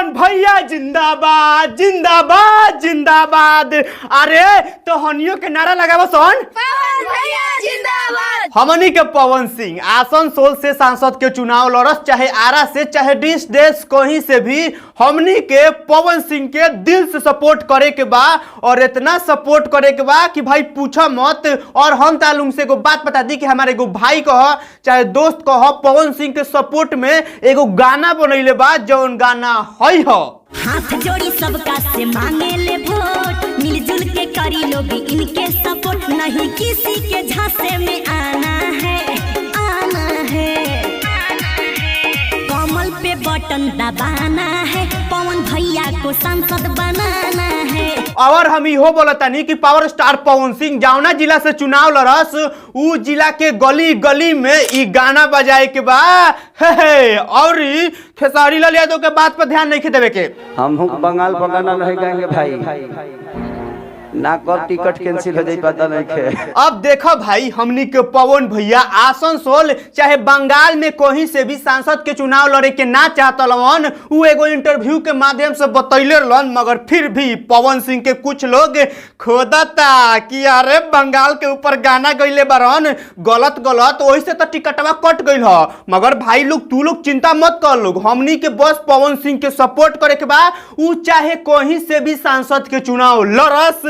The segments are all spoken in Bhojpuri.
पवन भैया जिंदाबाद जिंदाबाद जिंदाबाद। अरे तो हनियो के नारा लगावो सन। पवन भैया जिंदाबाद। हमनी के पवन सिंह आसनसोल से सांसद के चुनाव लड़स, चाहे आरा से चाहे डिस देश कहीं से भी, हमनी के पवन सिंह के दिल से सपोर्ट करे के बा और इतना सपोर्ट करे के बा कि भाई पूछा मत। और हम तालुंग से एगो बात बता दी कि हमारे एगो भाई कह चाहे दोस्त कह पवन सिंह के सपोर्ट में एगो गाना बनैले बा, जौन गाना हई ह। हाथ जोड़ी सबका से मांगे ले वोट, मिलजुल के करी लोग इनके सपोर्ट, नहीं किसी के झांसे में आना है आना है, कमल पे बटन दबाना है, पवन भैया को सांसद बनाना है। और हम इहो बोलतानी कि पावर स्टार पवन सिंह जावना जिला से चुनाव लड़स उ जिला के गली गली में ई गाना बजाए के बा। हे हे, और ई खेसारी लाल यादव के बात पर ध्यान नहीं देवे के। हम बंगाल बगाना नहीं गाएंगे भाई, ना कब टिकट कैंसिल हो जाई पता नहीं खे। अब देखो भाई, हमनी के पवन भैया आसनसोल चाहे बंगाल में कहीं से भी सांसद के चुनाव लड़े के ना चाहत लन, उ एगो इंटरव्यू के माध्यम से बतैले रहलन। मगर फिर भी पवन सिंह के कुछ लोग खोदता कि अरे बंगाल के ऊपर गाना गईले बारन गलत गलत, वही से तो टिकटवा कट गईल ह। मगर भाई लोग तू लोग चिंता मत कर लोग, हमनी के बस पवन सिंह के सपोर्ट करे के बा, उ चाहे कहीं से भी सांसद के चुनाव लड़स।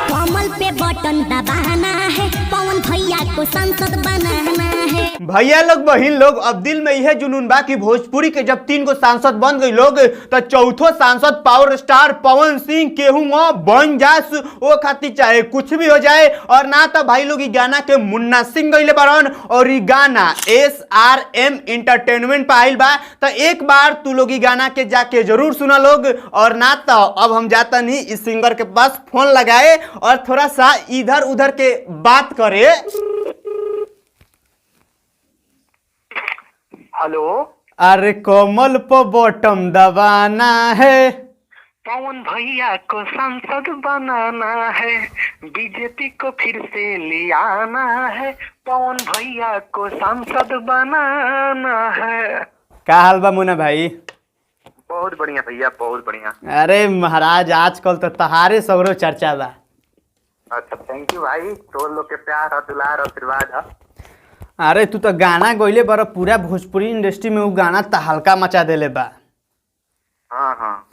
कमल पे बटन दबाना है, पवन भैया को सांसद बनाना है। भैया लोग बहिन लोग, अब दिल में यह जुनून बा कि भोजपुरी के जब 3 गो सांसद बन गई लोग तो चौथो सांसद पावर स्टार पवन सिंह केहू बन जास, ओ खातिर चाहे कुछ भी हो जाए। और ना तो भाई लोग ई गाना के मुन्ना सिंह गईले बारन और ई गाना SRM entertainment पर आइल बा, तो एक बार तू लोग ई गाना के जाके जरूर सुना लोग। और ना तो अब हम जाता नहीं इस सिंगर के पास फोन लगाए और थोड़ा सा इधर उधर के बात करे। हेलो। अरे कोमल पर बॉटम दबाना है, पवन भैया को सांसद बनाना है, बीजेपी को फिर से ले आना है, पवन भैया को सांसद बनाना है। का हाल बा मुन्ना भाई? बहुत बढ़िया भैया, बहुत बढ़िया। अरे महाराज, आजकल तो तहारे सगरो चर्चा बा। अच्छा thank you भाई, तोर लोग के प्यार और दुलार और आशीर्वाद है। अरे तू तो गाना गइले बार, पूरा भोजपुरी इंडस्ट्री में वो गाना तहलका मचा देले बा। हाँ हाँ।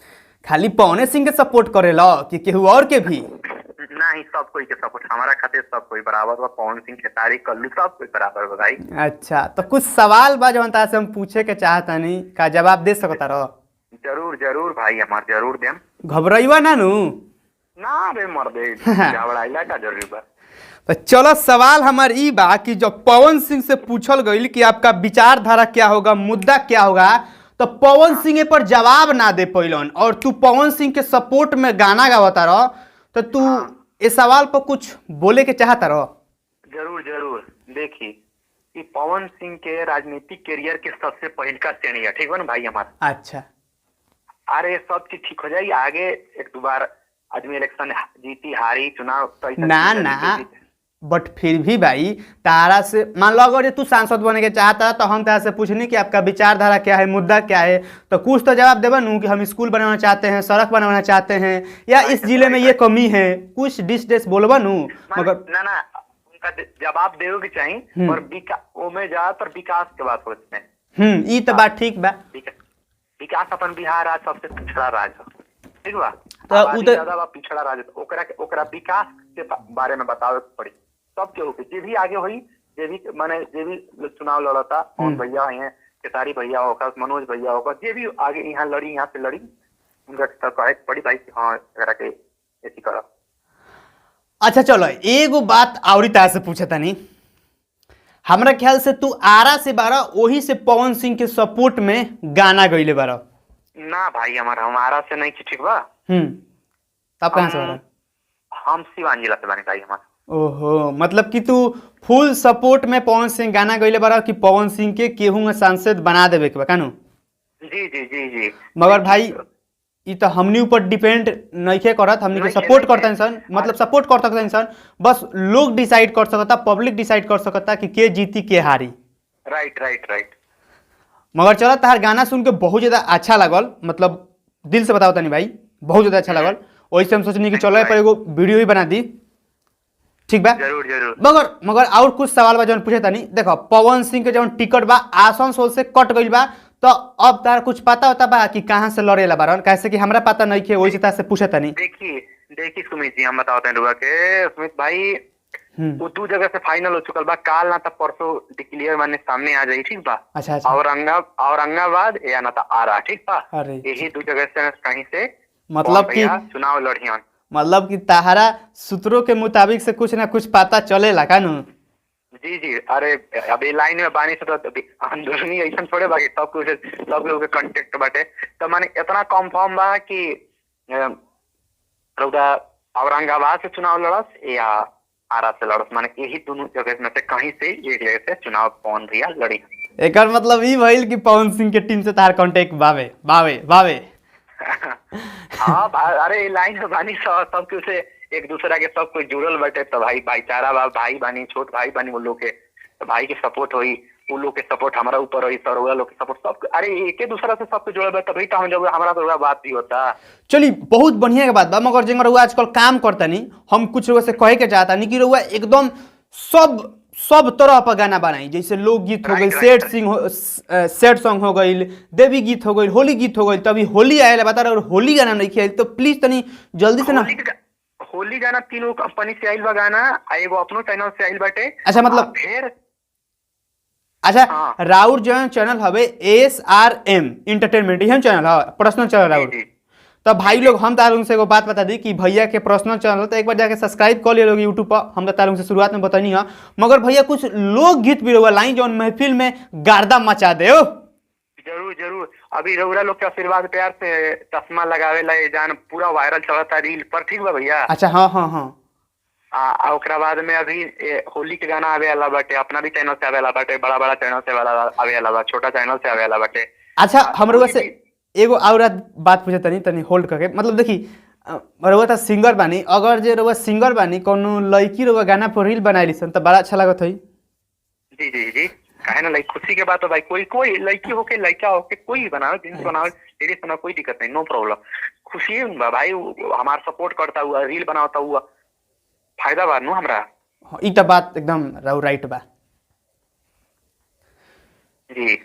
खाली पवने सिंह के सपोर्ट करेला कि केहू और के भी? नहीं, सब कोई के सपोर्ट, हमारा खातिर सब कोई बराबर बा, पवन सिंह खेसारी कल्लू सब कोई बराबर बा भाई। अच्छा तो कुछ सवाल बा जवन तारा से हम पूछे के चाहतानी, का जवाब दे सकता रहो? जरूर जरूर भाई, हमार जरूर देम। घबराइवा ना नू? ना रे मर दे, घबराइला का जरूरी बा। तो चलो सवाल हमार ई बा कि जब पवन सिंह से पूछल गईल कि आपका विचारधारा क्या होगा, मुद्दा क्या होगा, तो पवन सिंह ए पर जवाब ना दे पैलन और तू पवन सिंह के सपोर्ट में गाना गावता रह, तो तू इस सवाल पर कुछ बोले के चाहता रह? जरूर जरूर। देखी कि पवन सिंह के राजनीतिक करियर के सबसे पहिलका श्रेणी है, ठीक है ना भाई हमारा? अच्छा। अरे सब चीज ठीक हो जाएगी आगे, एक दो बार आदमी इलेक्शन जीती हारी चुनाव तो ऐसा ना चीज है, ना, जीती। बट फिर भी भाई तारा से मान लो अगर ये तू सांसद बने के चाहता तो हम तारा से पूछनी कि आपका विचारधारा क्या है, मुद्दा क्या है, तो कुछ तो जवाब देबा नू कि हम स्कूल बनाना चाहते हैं, सड़क बनाना चाहते हैं, या इस जिले में ये कमी है, कुछ डिश डिश बोलबा नू। मगर ना ना, उनका जवाब देवे के चाहिए और ओमे ज्यादातर विकास के बात होते हैं। ई तो बात ठीक बा। विकास अपन बिहार राज्य सबसे पिछड़ा राज्य है, ठीक बा? तो आबादी ज्यादा बा, पिछड़ा राज्य, ओकरा ओकरा विकास के बारे में बतावे के पड़ी सब केहू के, जे भी आगे होई, जे भी माने जे भी चुनाव लड़ता, पवन भैया हैं, खेसारी भैया होकर, मनोज भैया होकर, जे भी आगे यहाँ लड़ी, यहाँ से लड़ी, उनका तो कहे के पड़ी भाई कि हाँ एकरा के ऐसी करो। अच्छा चलो एगो बात आवरी तारा से पूछा तनी, हमरा ख्याल से तू आरा से बारा वही से पवन सिंह के सपोर्ट में गाना गईले बारा? ना भाई, हमारा से नहीं, ठीक बा। तब कहाँ से बारा? हम सिवान जिला से बानी भाई हमारा। ओहो, मतलब कि तू फुल सपोर्ट में पवन सिंह गाना गईले बारा कि पवन सिंह के केहू सांसद बना देवे के बा कानू? जी जी जी जी। मगर भाई ई तो हमनी ऊपर डिपेंड नइखे करत, हमनी के सपोर्ट करता इंसान, मतलब सपोर्ट कर सकता इंसान, बस लोग डिसाइड कर सकता, पब्लिक डिसाइड कर सकता कि के जीती के हारी। Right right right. मगर चलो तहार गाना सुन के बहुत ज़्यादा अच्छा लागल, मतलब दिल से बताओ तनी भाई, बहुत ज़्यादा अच्छा लागल। वैसे हम सोचनी कि चलो पर एगो वीडियो भी बना दी, ठीक बा? जरूर जरूर। मगर मगर और कुछ सवाल बा जौन पूछे तनी। देखो पवन सिंह के जौन टिकट बा आसनसोल से कट गइल बा, तो अब तार कुछ पता होता बा कि कहाँ से लड़ेला बारन? कैसे कि हमरा पता नहीं के, वही से तार से पूछे तनी। देखिए देखिए सुमित जी, हम बताते हैं रुआ के सुमित भाई, वो दो जगह से फाइनल हो चुकल बा, काल ना तब परसों डिक्लेयर माने सामने आ जाई, ठीक बा? अच्छा अच्छा। औरंगाबाद या ना तो आरा, ठीक बा? अरे यही दो जगह से कहीं से मतलब कि चुनाव लड़ियन। मतलब कि ताहरा सूत्रों के मुताबिक से कुछ ना कुछ पता चलेला का नु? जी जी, अरे अभी लाइन में बानी से तो अंदरूनी ऐसा थोड़े बाकी सब कुछ सब लोग के कांटेक्ट बाटे, तो माने इतना कंफर्म बा कि रउरा औरंगाबाद से चुनाव लड़स या आरा से लड़स, माने यही दोनों जगह में से कहीं से एक जगह से चुनाव पवन भैया लड़ी। एकर मतलब ई भइल कि पवन सिंह के टीम से तार कांटेक्ट बावे बावे बावे। हाँ अरे लाइन में बानी सब कुछ से एक दूसरा के सब कुछ जुड़ल बाटे, तो भाई भाईचारा बा, भाई बानी, छोट भाई बानी वो लोग के, तो भाई के सपोर्ट होई, वो लोग के सपोर्ट हमारा ऊपर होई, सर लोग के सपोर्ट सब, अरे एक दूसरा से सब कुछ जुड़ल बा, तभी तो हम जब हमारा तो बात भी होता। चली बहुत बढ़िया के बात बा, मगर जेंगा रउआ आजकल काम करता नहीं, हम कुछ रउआ से कहे के चाहता नहीं कि रउआ एकदम सब सब तरह पर गाना बनाई, जैसे लोकगीत हो गई, सैड सिंग हो, सैड सॉन्ग हो गई, देवी गीत हो गई, होली गीत हो गई। तो अभी होली आयल बता रहे और होली गाना नहीं खेल, तो प्लीज तनी जल्दी से ना। होली गाना तीनों कंपनी से आइल बा गाना, एगो अपनो चैनल से आइल बाटे। अच्छा मतलब फिर अच्छा हाँ। राउर जो चैनल हवे SRM entertainment, यही चैनल है, पर्सनल चैनल राउर। तो भाई लोग हम तार से एगो बात बता दी कि भैया के पर्सनल चैनल तो एक बार जाके सब्सक्राइब कर लिया लोग यूट्यूब पर, हम तो तार से शुरुआत में बतानी है। मगर भैया कुछ लोकगीत भी रहुआ लाई जो महफिल में गार्दा मचा दे। ओ जरूर जरूर, अभी रउरा लोग के आशीर्वाद प्यार से चश्मा लगावे ला जान पूरा वायरल चलता रील पर, ठीक बा भैया? अच्छा हाँ हाँ हाँ। ओकरा बाद में अभी होली के गाना आवे वाला बाटे, अपना भी चैनल से आवे वाला बाटे, बड़ा बड़ा चैनल से आवे वाला बा, छोटा चैनल से आवे वाला बाटे। अच्छा हम रउआ से एगो और बात पूछे तनी तनी होल्ड करके, मतलब देखी रउआ तो सिंगर बानी, अगर जे रउआ सिंगर बानी कोनो लड़की रउआ गाना पर रील बनाइली सन तो बड़ा अच्छा लागत है। जी जी जी, काहे ना, लाइक खुशी के बात है भाई, कोई कोई लड़की होके लड़का होके कोई बनावे, जींस बनावे, लेडीज बनावे, कोई दिक्कत नहीं, नो प्रॉब्लम। खुशी बा भाई, हमार सपोर्ट करता हुआ रील बनाता हुआ फायदा बा नु हमरा। ई तो बात एकदम राइट बा जी।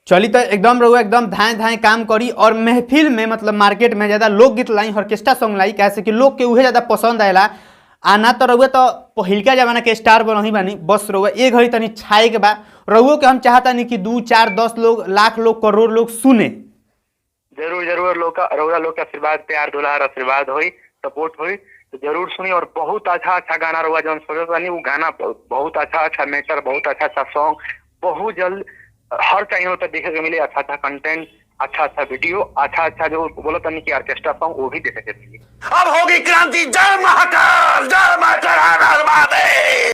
चली तो एकदम रहुआ एकदम धाए धाए काम करी और महफिल में मतलब मार्केट में ज़्यादा लोकगीत लाई, ऑर्केस्ट्रा सॉन्ग लाई, कैसे कि लोग के उहे ज़्यादा पसंद आएला। आ ना तो रहुआ तो पहिलका जमाना के स्टार बनही बानी, बस रहुआ एक घड़ी तनी छाए के बा। रहुओ के हम चाहता नहीं कि 2 4 10 लोग, लाख लोग, करोड़ लोग सुने। जरूर जरूर, लोग रहुआ लोग के आशीर्वाद प्यार दुलार आशीर्वाद होई, सपोर्ट होई तो जरूर सुनी। और बहुत अच्छा अच्छा गाना रहुआ जौन सोचत बानी वो गाना बहुत अच्छा अच्छा मैटर, बहुत अच्छा अच्छा सॉन्ग बहुत जल्द हर चैनल पर देखे के मिले, अच्छा अच्छा कंटेंट, अच्छा अच्छा वीडियो, अच्छा अच्छा जो बोलो तनी कि ऑर्केस्ट्रा सॉन्ग वो भी देखे के मिले। अब होगी क्रांति। जय महाकाल, जय महाकाल।